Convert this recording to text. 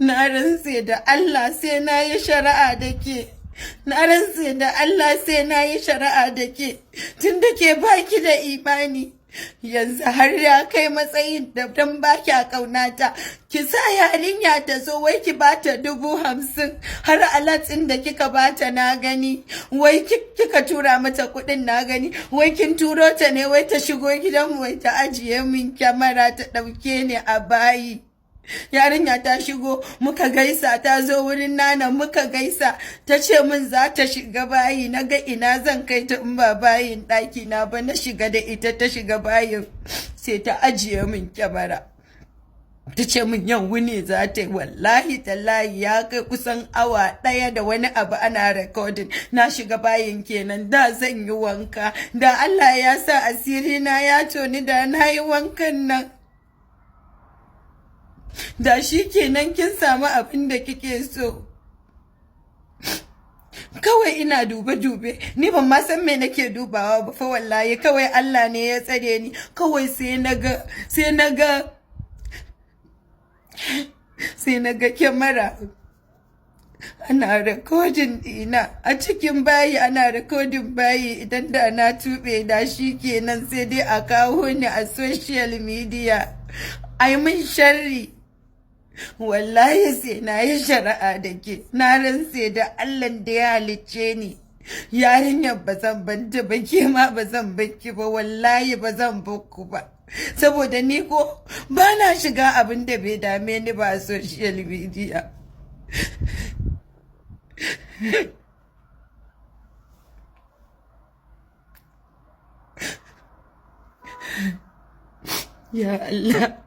Na rantse da Allah sai na yi shari'a da ke. Na rantse da Allah sai na yi shari'a da ke. Tun da ke baki da imani. Yanzu har ya kai matsayin da dan baki a ƙaunata. Ki sa yarinya ta zo wai ki bata 50,000, har alert ɗin da kika bata na gani. Wai kika tura mata kuɗin na gani. Wai kin turo ta ne wai ta shigo gidanmu wai ta ajiye min kyamara ta ɗauke ni a bayi. Yarinya ta shigo muka gaisa, ta zo wurin Nana muka gaisa, ta ce min za ta shiga bayi. Na ga ina zan kai ta in ba bayin ɗaki na ba, na shiga da ita, ta shiga bayin sai ta ajiye min kyamara. Ta ce min yau wuni za ta yi. Wallahi tallahi ya kai kusan awa 1 da wani abu ana recording. Na shiga bayin kenan da zan yi wanka, da Allah ya sa asiri na ya toni da na yi wankan nan. Da shi kenan kin samu abin da kike so. Kawai ina dube-dube, ni ban ma san me nake dubawa ba fa wallahi, kawai Allah ne ya tsare ni. Kawai sai naga kyamara ana recording ɗina a cikin bayi, ana recording bayi. Idan da na tuɓe da shi kenan, sai dai a kawo ni a social media ai mun sharri. Wallahi sai na yi shari'a da ke. Na rantse da Allah da ya halicce ni, yarinyar ba zan banta ba, ke ma ba zan bakki ba, wallahi ba zan bakku ba. Saboda ni ko ba na shiga abin da bai dame ni ba a social media. Ya Allah.